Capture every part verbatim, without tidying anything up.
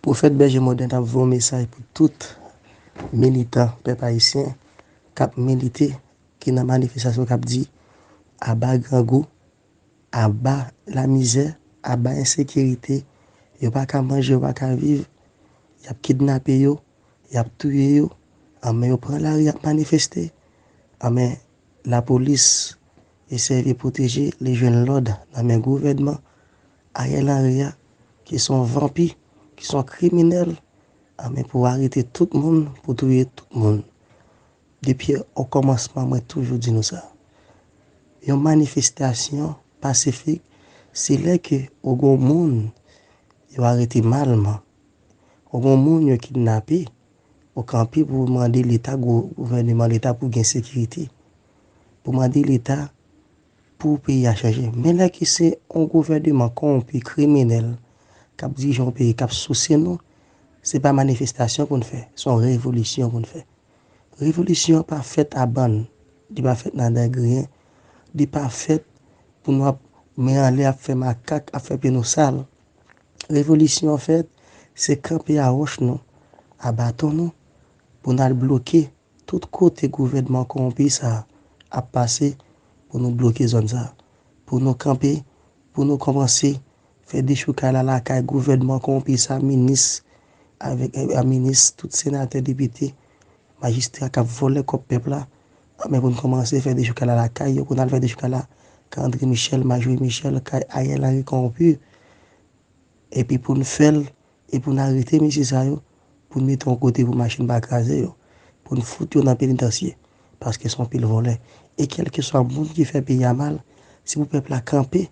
Pwofèt Bèje Modèn ap voye yon mesaj pou tout militan pèp ayisyen k ap milite, ki nan manifestasyon k ap di, aba grangou, aba lamizè, aba ensekirite, yo pa ka manje, yo pa ka viv, y ap kidnape yo, y ap touye yo, anben yo pran lari, y ap manifeste, anben lapolis e sèvi pwoteje, li jwenn lòd nan men gouvènman Ariel Henry a, ki se yon vanpi, ki se yon kriminèl, anben pou arete tout moun, pou touye tout moun. Depi okòmansman, mwen toujou di nou sa. Yon manifestasyon pasifik, se lè ke ou gen yon moun yo arete malman, ou gen yon moun yo kidnape, ou kanpe pou mande Leta, gou-, gouvèneman Leta pou gen sekirite, pou mande Leta pou peyi a chanje. Men lè ke se yon gouvèneman kowonpi, kriminèl, k ap dirije yon peyi, k ap souse nou, se pa manifestasyon pou n fè, se yon revolisyon pou n fè. Revolisyon pa fèt a bann, li pa fèt nan dègriyen, li pa fèt pou nou ap men anlè, ap fè makak, ap fè pye nou sal. Revolisyon fèt, se kanpe a wòch nou, a baton nou, pou n al bloke tout kote gouvènman kowonpi sa a ap pase, pou nou bloke zòn sa a, pou nou kanpe, pou nou kòmanse fè dechoukay la lakay gouvènman kowonpi sa, minis, avèk, eh, minis, tout senatè, depite, majistra k ap vòlè kòb pèp la, anben pou n kòmanse fè dechoukay la lakay yo, pou n al fè dechoukay la kay André Michel, Majorie Michel, kay Ariel Henry kowonpi. Epi pou n fè l, e pou n arete mesye sa yo, pou n mete yon kote pou machin pa kraze yo, pou n fout yo nan penitansye, paske se yon pil vòlè. E kèlkeswa moun ki fè peyi a mal, se pou pèp la kanpe,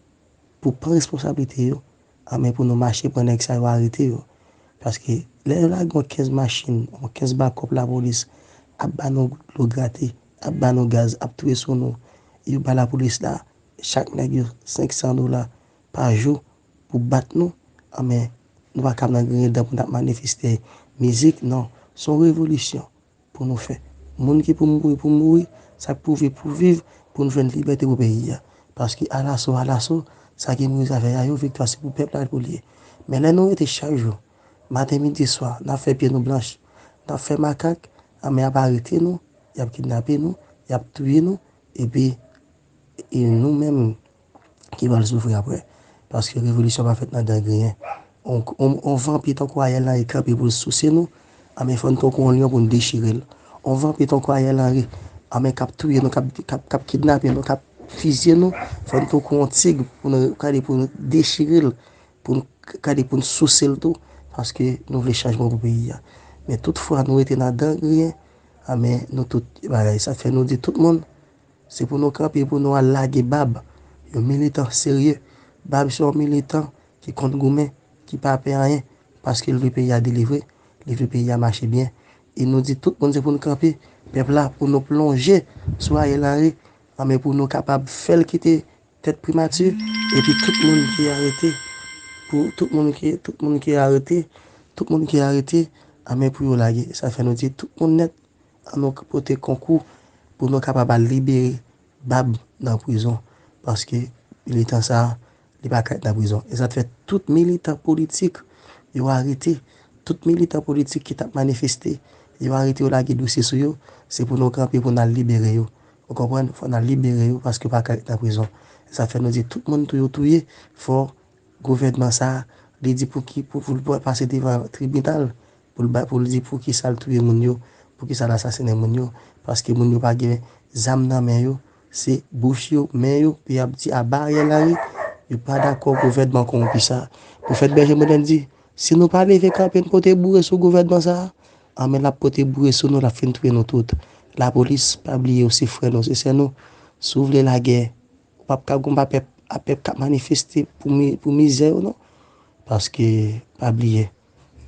pou pran responsablite yo, anben pou nou mache pran nèg sa yo, arete yo. Paske lè yo lage yon kenz machin, yon kenz bakòp lapolis, ap ba nou dlo grate, ap ba nou gaz, ap touye sou nou, yo ba lapolis la, chak nèg yo senk san dola pa jou pou bat nou, anben nou pa kab nan griyen dan pou n ap manifeste mizik, non, se yon revolisyon pou nou fè. Moun ki pou mouri, pou mouri, sa k pou viv, pou viv, pou n jwenn libète pou peyi a. Paske alaso, alaso, sa ki mouri zafè a yo, viktwa se pou pèp la pou l ye. Men lè nou rete chak jou, maten, midi, swa, n ap fè pye nou blanch, n ap fè makak, anben y ap arete nou, y ap kidnape nou, y ap touye nou, epi e nou menm ki pral soufri apre. Paske revolisyon pa fèt nan dan griyen. On, on, on vanpi tankou Ariel Henry kanpe pou l souse nou, anben fò n tankou yon lyon pou n dechire l. On vanpi tankou Ariel Henry, anben k ap touye nou, k ap, k ap, k ap kidnape nou, k ap fizye nou, fò n tankou yon tig pou nou gade pou nou dechire l, pou n gade pou n souse l tou, paske nou vle chanjman pou peyi a. Men tout fwa nou rete nan dan griyen, anben nou tout bagay. Sa fè nou di tout moun, se pou nou kanpe, pou nou al lage bab yon militan serye. Bab se yon militan ki konn goumen, ki pa pè anyen, paske l vle peyi a delivre, li vle peyi a mache byen. E nou di tout moun se pou nou kanpe, pèp la, pou nou plonje sou Ariel Henry, anben pou nou kapab fè l kite tèt primati, epi tout moun ki arete, pou tout moun ki, tout moun ki arete, tout moun ki arete, anben pou yo lage. Sa fè nou di tout moun nèt, ann nou pote konkou pou nou kapab al libere bab nan prizon, paske militan sa a, li pa ka ret nan prizon. E sa t fè tout militan politik yo arete, tout militan politik ki t ap manifeste, yo arete, yo lage dosye sou yo, se pou nou kanpe pou n al libere yo. Ou konprann? Fò n al libere yo paske yo pa ka ret nan prizon. E sa fè nou di tout moun tou yo touye, fò gouvènman sa a, li di pou ki, pou, pou l pase devan tribinal, pou l ba, pou l di pou ki sa l touye moun yo, pou ki sa l asasinen moun yo, paske moun yo pa gen zam nan men yo, se bouch yo, men yo, pou y ap di aba Ariel Henry, yo pa dakò gouvènman kowonpi sa a. Pwofèt Bèje Modèn di, si nou pa leve kanpe n pote boure sou gouvènman sa a, anben l ap pote boure sou nou, l ap fin touye nou tout. Lapolis, pa bliye w se frè nou, se sè nou. Si w vle lagè, w p ap ka gonba pèp, a pèp k ap manifeste pou mi-, pou mizè yo, non. Paske, pa bliye,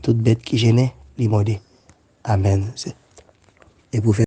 tout bèt ki jennen, li mòde. Amèn. Se, e pwofèt